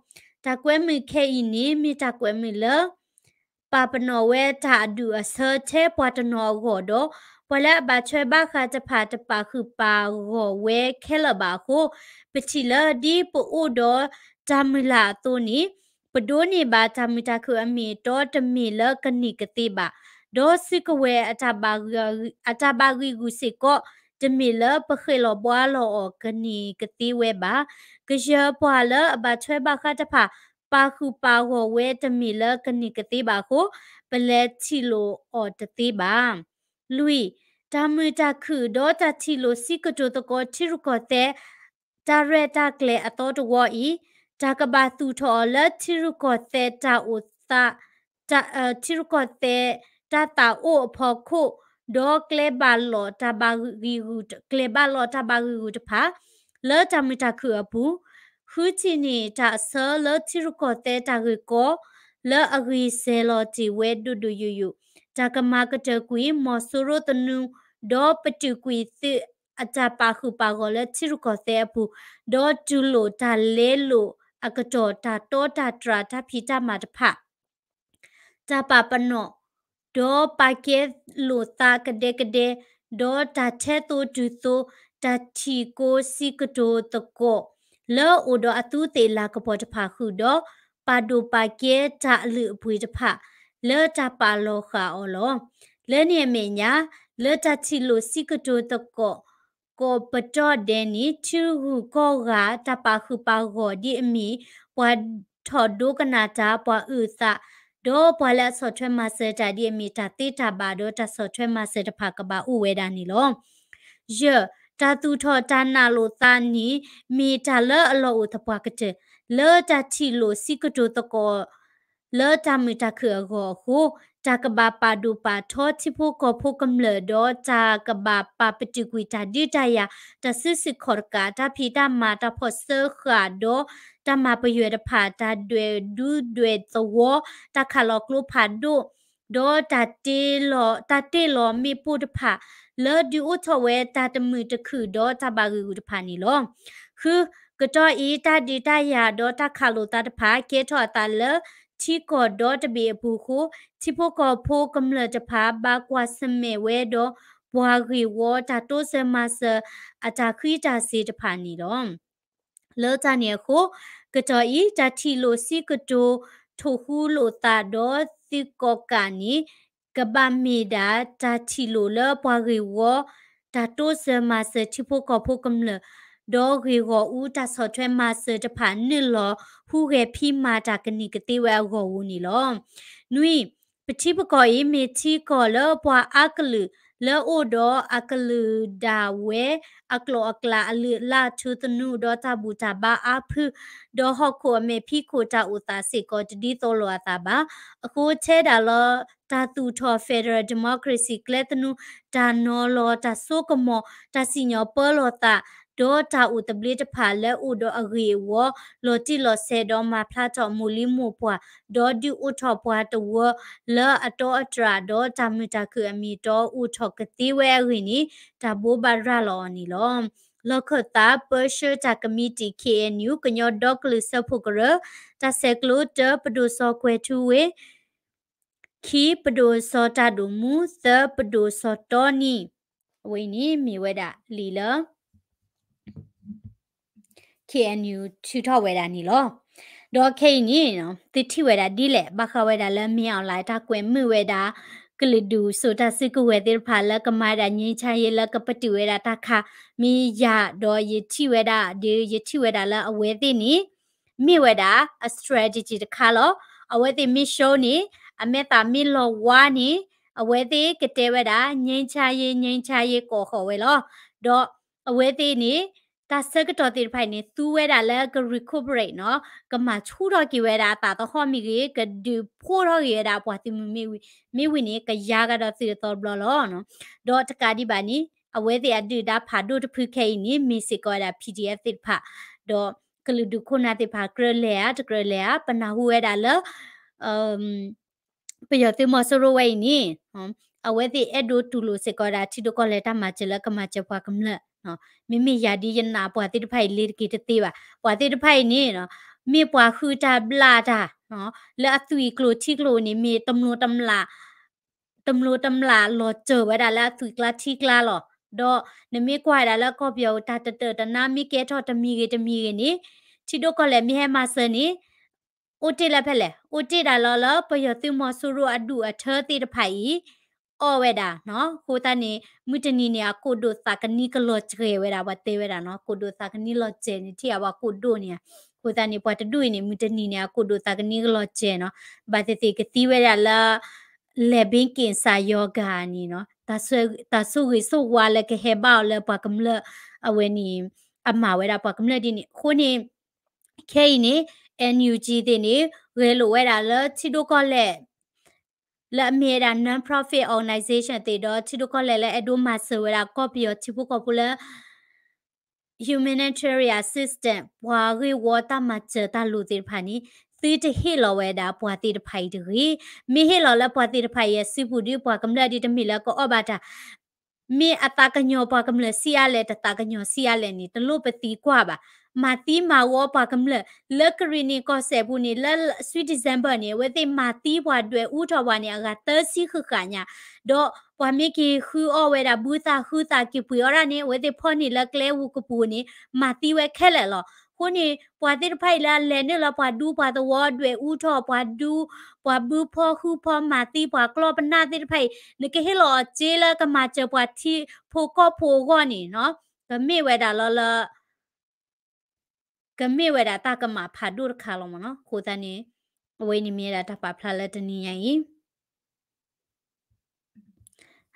တၢ်ကွဲမုာ်ခဲအံၤန့ၣ် မ့ၢ်တၢ်ကွဲမုာ်လၢ ပာ်ပနီၣ်ဝဲတၢ်အဒူၣ်အဆၢထဲပှၤတနီၤအဂီၢ်ဒီး ပှၤလၢအဘၣ်ထွဲဘၣ်ဃးတဖၣ်တပာ်ဃုာ်ပာ်ဂီၢ်ဝဲခဲလၢာ်ဘၣ်အဃိ, ပထံၣ်လၢဒ်ပအိၣ်ဒီးတၢ်မုၢ်လၢ်အသိးန့ၣ် ပဒိးန့ၢ်ဘၣ်တၢ်မုာ်တၢ်ခုၣ်အမ့ၢ်အတီတမ့ၢ်လၢကန့ၢ်ကသ့ဘၣ်, ဒီးစုကဝဲၤအတၢ်ဘၣ်ဂံာ်ဂူာ်စ့ၢ်ကီး တမ့ၢ်လၢပဃ့ၢ်လီၤဘှါလီၤအီၤကန့ၢ်ကသ့ဝဲဘၣ်. ကယဲၢ်ပှၤလၢအဘၣ်ထွဲဘၣ်ဃးတဖၣ် ပာ်ဃုာ်ပာ်ဂီၢ်ဝဲတမ့ၢ်လၢကန့ၢ်ကသ့ဘၣ်အဃိ, ပလဲၤထံၣ်လိာ်အီၤတသ့ဘၣ်. လွံၢ်, တၢ်မုာ်တၢ်ခုၣ်ဒီးတၢ်ထံၣ်လိာ်စံးကတိၤသကိးထံရူၢ်ကီၢ်သဲး တၢ်ရဲၣ်တၢ်ကျဲၤအသီတဝီအံၤ, တၢ်ကဘၣ်သူၣ်ထီၣ်အီၤလၢထံရူၢ်ကီၢ်သဲးတၢ်အိၣ်သး တၢ် ထံရူၢ်ကီၢ်သဲးတၢ်သးအိၣ်အဖီခိၣ်, ဒီးကျဲဘၣ်လိာ်တၢ်ဘၣ်ဂံာ်ဂူာ် ကျဲဘၣ်လိာ်တၢ်ဘၣ်ဂံာ်ဂူာ်တဖၣ် လၢတၢ်မုာ်တၢ်ခုၣ်အပူၤ, ဃုထံၣ်န့ၢ်တၢ်အဆၢလၢထံရူၢ်ကီၢ်သဲးတၢ်ဂ့ၢ်ကီ လၢအဂ့ၤစဲၤလီၤတ့ၢ်ဝဲဒိၣ်ဒိၣ်ယိာ်ယိာ်, တၢ်ကမၤကတၢၢ်ကွံာ် မီၤစိရိၤသနူ, ဒီးပတုာ်ကွံာ်သုးအတၢ်ပာ်ဃုာ်ပာ်ဂီၢ်လၢထံရူၢ်ကီၢ်သဲးအပူၤ, ဒီးတူၢ်လိာ်တၢ်လဲလိာ် အကတီၢ်တၢ်တီတၢ်တြၢ်တၢ်ဖံးတၢ်မၤတဖၣ် တၢ်ပာ်ပနီၣ် ဒီးပာ်ကဲလိာ်သးကဒဲကဒဲ, ဒီးတၢ်ထဲသိးတုၤသိး တၢ်ထံၣ်ကိးစံးကတိၤသကိး လၢအိၣ်ဒီးအသူးသ့ၣ်လၤကပီၤတဖၣ်ဃုာ်ဒီး ပာ်ဒိၣ်ပာ်ကဲတၢ်အလုၢ်အပှ့ၤတဖၣ် လၢတၢ်ပာ်လီၤဃာ်အီၤလီၤ. လၢန့ၣ်အမဲာ်ညါ လၢတၢ်ထံၣ်လိာ်စံးကတိၤသကိး ကိးပတီၢ်ဒဲးန့ၣ် ထံဂုၤကီၢ်ဂၤ တၢ်ပာ်ဃုာ်ပာ်ဂီၢ်ဒ်အမ့ၢ် ပှၤထီၣ်ဒိကနၣ်တၢ် ပှၤအုၣ်သး ဒီးပှၤလၢအဆီၣ်ထွဲမၤစၢၤတၢ်ဒ်အမ့ၢ် တၢ်သ့တၢ်ဘၣ်ဒီးတၢ်ဆီၣ်ထွဲမၤစၢၤတဖၣ်ကဘၣ်အိၣ်ဝဲဒၣ်န့ၣ်လီၤ. ယဲၢ်, တၢ်သူၣ်ထီၣ်တၢ်နာ်လိာ်သးန့ၣ် မ့ၢ်တၢ်လၢအလီၢ်အိၣ်သပှၢ်ကတၢၢ် လၢတၢ်ထံၣ်လိာ်စံးကတိၤသကိး လၢတၢ်မုာ်တၢ်ခုၣ်အဂီၢ်အဃိ, တၢ်ကဘၣ်ပာ်ဒိၣ်ပာ်ထီထံဖိကီၢ်ဖိကမျၢၢ် ဒီးတၢ်ကဘၣ်ပာ်ပတုာ်ကွံာ်တၢ်ဒုးတၢ်ယၤ, တၢ်စုဆူၣ်ခီၣ်တကး, တၢ်ဖံးတၢ်မၤ, တၢ်ဖီၣ်စၢဃာ်, ဒီးတၢ်မၤပယွဲၢ်တဖၣ်, တၢ်ဒွဲၣ်ဒူဒွဲၣ်သဝီ, တၢ်ခးလီၤကျိဖးဒိၣ်, ဒီးတၢ်တ့လီၤ, တၢ်တ့လီၤမ့ၣ်ပိၢ်တဖၣ် လၢဒုးအိၣ်ထီၣ်ဝဲတၢ်တမုာ်တခုၣ်ဒီးတၢ်ဘၣ်ဂံာ်ဂူာ်တဖၣ်န့ၣ်လီၤ. ဃု, ကတီၢ်အံၤ တၢ်ဒုးတၢ်ယၤဒီးတၢ်ခးလိာ်သးတဖၣ် ကဲထီၣ်အသးလၢထံကီၢ်ဒီတဘ့ၣ်အပူၤအဃိ, ထံဖိကီၢ်ဖိကမျၢၢ်တဖၣ် ဘၣ်ကွၢ်ဆၢၣ်မဲာ်ဝဲဒီး ပှၤဂ့ၢ်ဝီတၢ်တိစၢၤမၤစၢၤအတၢ်ဃံတၢ်စ့ၤတဖၣ်န့ၣ်လီၤ. လၢတၢ်န့ၣ်အဃိ, ကတီၢ်အံၤ တၢ်ထံၣ်လိာ်စံးကတိၤထိၣ်ဃူလိာ်သးဒီးသုးကီၣ်ကးန့ၣ် ကဘၣ်မ့ၢ်ဒၣ်တၢ်ထံၣ်လိာ်လၢပှၤဂ့ၢ်ဝီ တၢ်တိစၢၤမၤစၢၤထံဖိကီၢ်ဖိကမျၢၢ် ဒီးဂ့ၢ်ဂီၢ်အူတၢ်ဆီၣ်ထွဲမၤစၢၤတဖၣ်နုာ်လီၤဟူးဂဲၤဖံးမၤတၢ်ကန့ၢ်ကသ့ဝဲအဂီၢ်အူန့ၣ်လီၤ. နွံ, ပထံပကီၢ်အံၤ မ့ၢ်ထံကီၢ်လၢပှၤအါကလုာ် လၢအိၣ်ဒီးအကလုာ်ဒၣ်ဝဲ အကျိာ်အကျဲအလုၢ်အလၢ်ထူသနူဒီးတၢ်ဘူၣ်တၢ်ဘါအါဖု ဒီးဟီၣ်ခိၣ်အမဲာ်ဖံးခိၣ်တၢ်အိၣ်သးစ့ၢ်ကီးတဒ်သိးလိာ်အသးဘၣ်. အဃိထဲဒၣ်လၢ တၢ်သူၣ်ထီၣ် federal democracy ကျဲသနူ တၢ်နီၤလီၤ တၢ်စိကမီၤ တၢ်စံၣ်ညီၣ်ပၢလီၤသး ဒီးတၢ်အိၣ်သဘျ့တဖၣ်လၢအိၣ်ဒီးအဂ့ၢ်အဝီ လီၤတံၢ်လီၤဆဲးဒီးမၤဖျါထီၣ်မိၢ်လံၤမိၢ်ပှၢ် ဒီးဒုးအိၣ်ထီၣ်ပှၤတဝၢ လၢအတီအတြၢ်ဒီးတၢ်မုာ်တၢ်ခုၣ်အမ့ၢ်တီအိၣ်ထီၣ်ကသ့ဝဲအဂ့ၢ်န့ၣ် တၢ်ဘိးဘၣ်ရၤလီၤအီၤန့ၣ်လီၤ. လီၢ်ခၢၣ်သး ပၢဆှၢတၢ်ကမံးတံာ် K N U ကညီဒီကလုာ်စၢဖှိၣ်ကရၢ, တၢ်ဆဲးကျိး တၢ ပဒိၣ်စီၤကွဲၤထူဝ့, ခံ ပဒိၣ်စီၤတၢ်ဒိၣ်မူ, သၢ ပဒိၣ်စီၤတီနံၤ, အဝဲအံၤန့ၣ်မ့ၢ်ဝဲဒၣ်လံာ်လၢ K N U ထုးထီၣ်ဝဲဒၣ်န့ၣ်လီၤ. ဒီးခဲအံၤန့ၣ် သုထံၣ်ဝဲဒၣ်ဒ်လဲၣ် ဘၣ်ဃးဝဲဒၣ်လၢ မင်းအောင်လှိုင် တၢ်ကွဲးမုာ်ဝဲဒၣ် ကလုာ်ဒူၣ်စိၤတၢ်စုကဝဲၤသ့ၣ်တဖၣ်လၢကမၤဝဲဒၣ် ငြိမ်းချမ်းရေး လၢကပတုာ်ဝဲဒၣ်တၢ်ခး မ့ၢ်ယၤဒီးယထံၣ်ဝဲဒၣ်ဒီး ယထံၣ်ဝဲဒၣ်လၢအဝဲသ့ၣ်န့ၣ် မ့ၢ်ဝဲဒၣ်အ strategy တခါလီၤ. အဝဲသ့ၣ်မ့ၢ် show န့ၣ် အမဲာ်သးမ့ၢ်လီၤဝါန့ၣ် အဝဲသ့ၣ်ကတဲဝဲဒၣ် ငြိမ်းချမ်းရေး ငြိမ်းချမ်းရေး ကိးဃီၤဝဲလီၤ. ဒီးအဝဲသ့ၣ်န့ၣ် တၢ်ဆၢကတီၢ်သ့ၣ်တဖၣ်အံၤန့ၣ် သူဝဲဒၣ်လၢက recuperate နီၤ, ကမၤဆူၣ်ထီၣ်က့ၤဝဲဒၣ်အသးသဟီၣ်မ့ၢ်ဂ့ၤ, ကဒုးဖှိၣ်ထီၣ်က့ၤဝဲဒၣ်ပှၤသုးမုၢ်မ့ၢ်ဝံၤ, မ့ၢ်ဝံၤန့ၣ် ကယါကဒီးသုးအသီတဘျီလီၤ. ဒီးတကးဒံးဘၣ်န့ၣ် အဝဲသ့ၣ်အဒုၣ်ဒါဖးဒိၣ်တဖုခဲအံၤန့ၣ် မ့ၢ်စ့ၢ်ကီးဝဲဒၣ် P D F သ့ၣ်တဖၣ်, ဒီးကလုာ်ဒူၣ်ခိၣ်နၢ်သ့ၣ်တဖၣ်ကြၢးလဲၤဧါ တကြၢးလဲၤဧါ, ပနၢ်ဟူဝဲဒၣ်လၢ ပယီၤသုးမီၤစိရိၤဝဲအံၤန့ၣ် အဝဲသ့ၣ်အဲၣ်ဒိးတူၢ်လိာ်စ့ၢ်ကီးဝဲဒၣ်ထံဒိၣ်ကီၢ်လဲၢ်တၢ်မၤစၢၤလၢကမၤစၢၤပှၤကမျၢၢ်, မ့မ့ၢ်ယၤဒ်ယနာ်ပှၤသ့ၣ်တဖၣ်အံၤလ့ၤတက့ၤတသ့ဘၣ်. ပှၤသ့ၣ်တဖၣ်အံၤန့ၣ် မ့ၢ်ပှၤဃုတၢ်ဘျၣ်တၢ် လၢအသွံၣ်ကျိၤထံကျိၤန့ၣ် မ့ၢ်တမျိးတမျာ်လီၤစၢၤဝဲဒၣ်လၢအသွံၣ်ကျါထံကျါလီၤ. ဒီးနမ့ၢ်ကွၢ်ဝဲဒၣ်လၢကီၢ်ပယီၤတၢ်တတၢာ်တနါ မ့ၢ်ကဲထီၣ်တမံၤဂ့ၤတမံၤဂ့ၤန့ၣ် ထံဒိၣ်ကီၢ်လဲၢ်မ့ၢ်ဟဲမၤစၢၤန့ၣ် အိၣ်တ့ၢ်လၢဖဲလဲၣ်, အိၣ်တ့ၢ်ဒၣ်လီၤလၢပယီၤသုးမီၤစိရိၤအဒူၣ်အထၢသ့ၣ်တဖၣ်အံၤ အီၣ်ဝဲဒၣ်နီၤ. အဃိသတးန့ၣ် မုၢ်တနံၤန့ၣ် အကိၣ်ဒိၣ်သးကနံကလီၤစှဲၤဝဲဒၣ် ပှၤတဲဝဲဒၣ်နီၤ, ကိၣ်ဒိၣ်သးကနံလီၤစှဲၤန့ၣ် ထံၣ်အပှၤကိၣ်ဒိၣ်န့ၣ်ဧါ. အဃိသတးန့ၣ် ပှၤတဒူၣ်အံၤန့ၣ် မုၢ်တနံၤန့ၣ် အကိၣ်ဒိၣ်သးကနံကလီၤစှဲၤနီၤ, ဘၣ်သ့ၣ်သ့ၣ်ကသံဝဲဒၣ်လၢ လံာ်ဘ့က့ၣ်စၢ်ယီၤဂၤန့ၣ်နီၤ, တၢ်ဆိၣ်ဂ့ၤဆိၣ်ဝါလၢကဟဲဘၣ်အီၤလၢပှၤကမျၢၢ်အဝဲန့ၣ် အမၤဝဲဒၣ်ပှၤကမျၢၢ်ဒ်န့ၣ်. အဃိန့ၣ် ခဲအံၤန့ၣ် N U G သ့ၣ်န့ၣ် ဂဲၤလိာ်ဝဲဒၣ်လၢထံဒိၣ်ကီၢ်လဲၢ် လၢအမ့ၢ်ဝဲဒၣ် non-profit organization သ့ၣ်ဒီး ထံဒိၣ်ကီၢ်လဲၢ်လၢအဲၣ်ဒိးမၤစၢၤဝဲဒၣ်ကီၢ်ပယီၤထံဖိကီၢ်ဖိလၢ humanitarian assistance ပှၤဂ့ၢ်ဝီတၢ်မၤစၢၤတၢ်လိၤသ့ၣ်တဖၣ်န့ၣ် သုတဟ့ၣ်လီၤဝဲဒၣ်ပှၤသ့ၣ်တဖၣ်အံၤတဂ့ၤ. မ့ၢ်ဟ့ၣ်လီၤလၢပှၤသ့ၣ်တဖၣ်အံၤအစုပူၤဒီး ပှၤကမျၢၢ်ဒ်တမ့ၢ်လၢကအီၣ်ဘၣ်တၢ် မ့ၢ်အသးကညီၤပှၤကမျၢၢ်ဆံးအါလဲၣ် တသးကညီၤဆံးအါလဲၣ်န့ၣ် တလိၣ်ပသံကွၢ်ဘၣ်. မၤသံမၤဝီပှၤကမျၢၢ် လၢကရံၣ်နံၣ်ကီၢ်စဲၣ်ပူၤန့ၣ် လၢ sweet December န့ၣ် အဝဲသ့ၣ်မၤသံပှၤဒွဲၣ်အူထီၣ်ပှၤန့ၣ် အဂၤသၢဆံဃၣ်ဃၣ်ညါ, ဒီးပှၤမ့ၢ်က့ၤဃုအီၣ်ဝဲဒၣ်ဘုသးဃုသးက့ၤပှ့ၤအီၣ်ဒၣ်န့ၣ် အဝဲသ့ၣ်ဖီၣ်န့ၢ်လၢကျဲဝူၤကပူၤန့ၣ် မၤသံဝဲခဲလၢာ်လီၤ. အဃိန့ၣ် ပှၤသ့ၣ်တဖၣ်အံၤလၢအလဲၤနုာ်လၢပှၤဒူပှၤသဝီဒွဲၣ်အူထီၣ် ပှၤဒူ ပှၤဘုဖီဃုဖီမၤသံပှၤကျီၢ်ပနၢ်သ့ၣ်တဖၣ်အံၤ နကဟ့ၣ်လီၤအီၤစ့လၢကမၤစၢၤပှၤထံဖိကီၢ်ဖိအဂီၢ်န့ၣ်နီၤ, ကမ့ၢ်ဝဲဒၣ်လီၤလၢ ကမ့ၢ်ဝဲဒၣ်တၢ်ကမၣ်ဖးဒိၣ်တခါလီၤမ့ၢ်နီၤ. အဃိသတးန့ၣ် အဝဲန့ၣ်မ့ၢ်ဝဲဒၣ်တၢ်ပာ်ဖျါလၢတနံၤညါအံၤ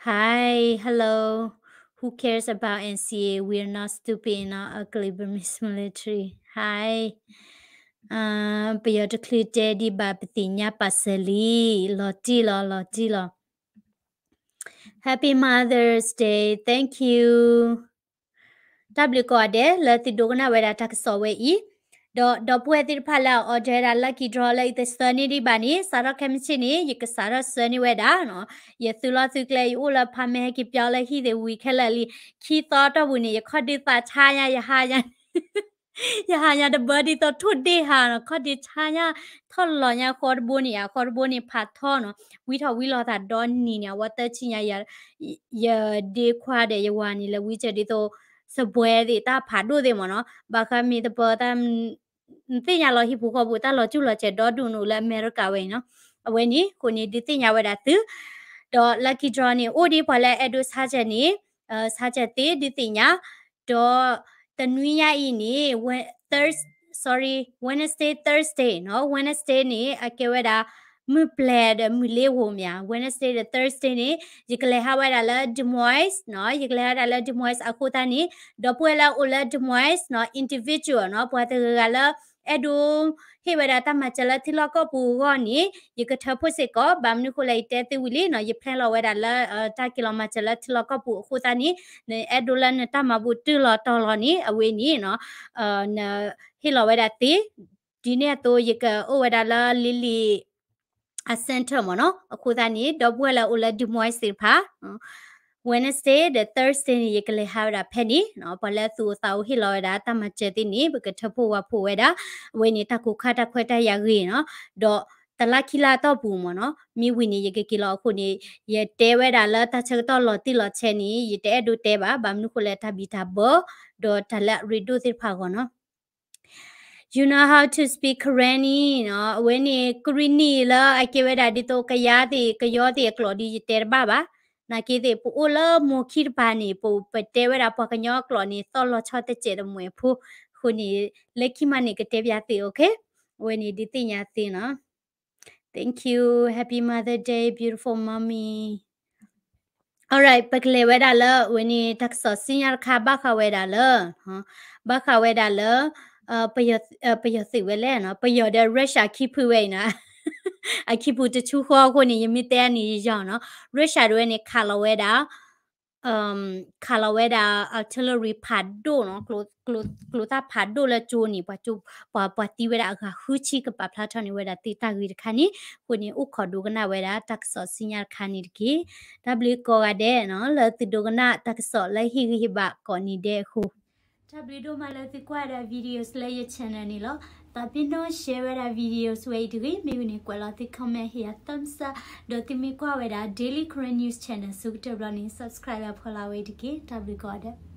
Hi, hello. Who cares about N C A? We're not stupid and not ugly, Burmese military. Hi. ပယီၤတချုးတဲဒံးဘၣ်ပသ့ၣ်ညါပာ်စၢၤလံ, လီၤတံၢ်လီၤ, လီၤတံၢ်လီၤ. Happy Mother's Day, thank you. တၢ်ဘျုးကိးဂၤဒဲး လၢသုဒိကနၣ်ဝဲဒၣ်တၢ်ကစီၣ်ဝဲအံၤ, ဒီးဒီပုၢ်ဝဲၢ်သ့ၣ်တဖၣ်လၢအ order ဝဲဒၣ် lucky draw လၢအံၤတဆှၢန့ၢ်ဒံးဘၣ်န့ၣ် စးထီၣ်ခဲမုၢ်ဆ့ၣ်န့ၣ် ယကစးထီၣ်ဆှၢန့ၢ်ဝဲဒၣ်နီၤ. ယသုးလီၢ်သုးကျဲ ယအိၣ်လၢဖါမဲ ဟဲက့ၤပၠီလၢဟံၣ်သ့ၣ်ဝံၤခဲလၢာ်လံ, ခံသီတီၢ်ပူၤန့ၣ် ယခီၣ်ဒုးသးဆါညါ ယဟါညါ ယဟါညါတဘၢဒ်သိးထိၣ်ဒ့ၣ်ဟါနီၤ, ခီၣ်ဒုးဆါညါ ထီၣ်လီၤညါဃီတဘိန့ၣ် အဃီတဘိန့ၣ် ဖးထီနီၤ, ဝံထီၣ်ဝံလီၤသးဒီနံၤန့ၣ် အဝဲသၢဆံညါ ယဒ့ခွါဒီးယဝၤန့ၣ် လဲၤဝံစၢၤဒ်သိး စပွဲသ့ၣ်တၢ်ဖးဒိၣ်သ့ၣ်မ့ၢ်နီၤ, ဘၣ်ဃးမ့ၢ်တပၢတၢ် နသ့ၣ်ညါလီၤဟံၣ်ပူၤဃီပူၤ တၢ်လီၤကၠူၣ်လီၤစဲၤဒီဒူၣ်နအိၣ်လၢအမဲရကၤဝဲအံၤနီၤ, အဝဲန့ၣ် အဃိန့ၣ် ဒုးသ့ၣ်ညါဝဲဒၣ်သု, ဒီး lucky draw န့ၣ် အိၣ်ဒ်ပှၤလၢအဲၣ်ဒိးဆါစၢၤန့ၣ် ဆါစၢၤသ့ ဒုးသ့ၣ်ညါ, ဒီးတနွံညါအံၤန့ၣ် Thurs- sorry, Wednesday, Thursday နီၤ, Wednesday န့ၣ် အကဲဝဲဒၣ် မုၢ်ပျဲၤဒီးမုၢ်လ့ၤဧိၤမ့ၢ်ဧါ, Wednesday ဒီး Thursday န့ၣ် ယကလဲၤဟးဝဲဒၣ်လၢ Des Moines နီၤ, ယကလဲၤဟးဝဲဒၣ်လၢ Des Moines အဃိသတးန့ၣ် ဒီပုၢ်ဝဲၢ်လၢအအိၣ်လၢ Des Moines နီၤ individual နီၤ, ပှၤတဂၤဂၤလၢ အဲၣ်ဒိး ဟ့ၣ်ဝဲဒၣ်တၢ်မၤစၢၤလၢထံလီၢ်ကီၢ်ပူၤအဂီၢ်န့ၣ် ယကထၢဖှိၣ်စ့ၢ်ကီး, ဘၣ်မနုၤဃိလဲၣ် ယတဲသုဝံၤလံနီၤ, ယ plan လီၤဝဲဒၣ်လၢ တၢ်က့ၤလီၤမၤစၢၤလၢထံလီၢ်ကီၢ်ပူၤအဃိသတးန့ၣ် နအဲၣ်ဒိးလၢနတၢ်မၤဘူၣ်တုၤလီၤတီၤလီၤန့ၣ် အဝဲန့ၣ်နီၤ နဟ့ၣ်လီၤဝဲဒၣ်သ့, ဒ်န့ၣ်အသိး ယကအိၣ်ဝဲဒၣ်လၢ Lily a center မ့ၢ်နီၤ, အဃိသတးန့ၣ် ဒီပုၢ်ဝဲၢ်လၢအိၣ်လၢ Des Moines သ့ၣ်တဖၣ် Wednesday ဒီး Thursday န့ၣ် ယကလဲၤဟးဝဲဒၣ်ဖဲန့ၣ်နီၤ, ပှၤလၢအသူၣ်အိၣ်သးအိၣ်ဟ့ၣ်လီၤဝဲဒၣ်တၢ်မၤစၢၤသ့ၣ်န့ၣ် ပကထၢဖှိၣ်ဝၤဖှိၣ်ဝဲဒၣ်, အဝဲန့ၣ်တၢ်ကိးခါတၢ်ခွဲးတၢ်ယာ်ဂ့ၤနီၤ, ဒီးတလါခံလါအတီၢ်ပူၤမ့ၢ်နီၤ, မ့ၢ်ဝံၤန့ၣ် ယကက့ၤလီၤအဃိန့ၣ် ယတဲဝဲဒၣ်လၢတၢ်ဆၢကတီၢ်လီၤတံၢ်လီၤဆဲးန့ၣ် ယတအဲၣ်ဒိးတဲဘၣ်, ဘၣ်မနုၤဃိလဲၣ် တၢ်ဘံၣ်တၢ်ဘၢ ဒီးတၢ်လၢအရ့ဒိၣ်သ့ၣ်တဖၣ်အဂီၢ်နီၤ. You know how to speak Karenni နီၤ, အဝဲန့ၣ် ကရံၣ်နံၣ်လၢအကဲဝဲဒၣ်ဒ်သိးကယၤသ့ၣ် ကယီသ့ၣ်အကျိာ်ဒီး ယတဲတဘၣ်ဘၣ်. နာ်က့သ့ၣ် ပအိၣ်လၢမိၢ်ခံတပၤန့ၣ် ပ ပတဲဝဲဒၣ်ပှၤကညီအကျိာ်န့ၣ် သီၣ်လီၤဆီတစဲးတမှဲၤဖိ, အဃိန့ၣ် လၢခံမးန့ၣ် ကတဲပၠးသ့ၣ် okay? အဝဲန့ၣ်ဒုးသ့ၣ်ညါသ့နီၤ. Thank you. Happy Mother Day, beautiful mommy. Alright, ပကလဲၤဝဲဒၣ်လၢ အဝဲန့ၣ် တၢ်ကစီၣ်ဆူညါတခါ ဘၣ်ဃးဝဲဒၣ်လၢ ဘၣ်ဃးဝဲဒၣ်လၢ ပယီၤ ပယီၤသုးဝဲလဲၣ်နီၤ, ပယီၤဒီး Russia ခံဖုဝဲအံၤနီၤ, အခံဖုတဆူဃီအဃိန့ၣ် ယမ့ၢ်တဲန့ၣ်ယယီၤနီၤ, Russia ဒၣ်ဝဲန့ၣ် ခးလီၤဝဲဒၣ် ခးလီၤဝဲဒၣ် artillery ဖးဒိၣ်နီၤ, ကျိသၣ်ဖးဒိၣ်လၢကၠိန့ၣ် ပှၤကၠိ ပှၤ ပှၤသံဝဲဒၣ်အဂၤဃုဆံ ကပာ်ဖျါထီၣ်န့ၢ်ဝဲဒၣ်သုတၢ်ဂ့ၢ်တခါန့ၣ်, အဃိန့ၣ် အိၣ်ခိးဒိကနၣ်ဝဲဒၣ်တၢ်ကစီၣ်ဆူညါတခါန့ၣ်တက့ၢ်. တၢ်ဘျုးကိးဂၤဒဲးနီၤ လၢသုဒိကနၣ်တၢ်ကစီၣ်လၢဟ့ၣ်ဂံၢ်ဟ့ၣ်ဘါကိးနံၤဒဲးအဃိ တၢ်ဘျုးဒိၣ်မးလၢသုကွၢ်ဝဲဒၣ် videos လၢယ channel န့ၣ်လီၤ. သးပ့ၤနီၣ် share ဝဲဒၣ် videos ဝဲအံၤတဂ့ၤ, မ့ၢ်ဝံၤန့ၣ် ကွဲးလီၤသု comment ဟ့ၣ်ယၤ thumbs up, ဒီးသုမ့ၢ်ကွၢ်ဝဲဒၣ် Daily Karen News Channel ဆိကတၢၢ်ဘျီန့ၣ် subscribe လၢဖီလာ်ဝဲအံၤတက့ၢ်. တၢ်ဘျုးကိးဂၤဒဲး.